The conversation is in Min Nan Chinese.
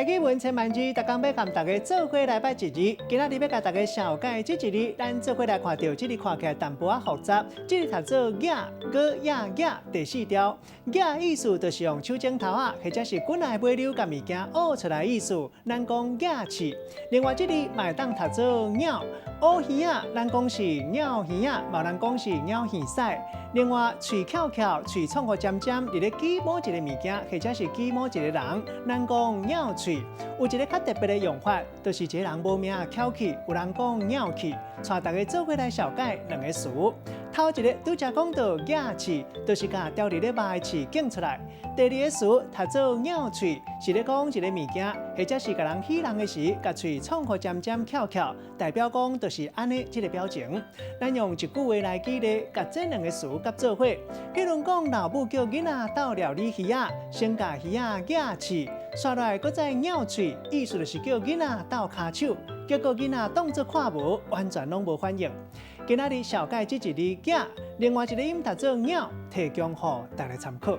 台語文千萬字，逐工欲共大家做伙來捌一字。今仔日欲共大家紹介這一字，咱做伙來看著這字看起來淡薄仔複雜。這字讀做額，哥亞額第四調。額意思就是用手指頭仔，或者是棍仔尾溜共物件挖出來意思。咱講額刺。另外，這字嘛會當讀做鳥，烏耳仔，咱講是鳥耳仔，嘛有人講是鳥耳屎。另外，喙翹翹，喙創予尖尖，佇咧指某一個物件，或者是指某一個人，咱講鳥喙。有一个較特別的用法，就是一个人無名翹起，有人講鳥氣。帶大家做伙來紹介兩个詞。頭一个拄才講到額刺，就是共牢佇咧肉的刺揀出來。第二个詞讀做鳥喙，是咧講一个物件，或者是共人戲人的時，共喙創予尖尖翹翹，代表講就是按呢這个表情。咱用一句話來舉例，共這兩个詞合做伙。譬如講，老母叫囡仔鬥料理魚仔，先共魚仔額刺，煞來閣再鳥喙，意思就是叫囡仔鬥跤手。結果囡仔當作看無，完全攏無反應。今仔日紹介這一字額，另外一个音讀做鳥，提供予大家參考。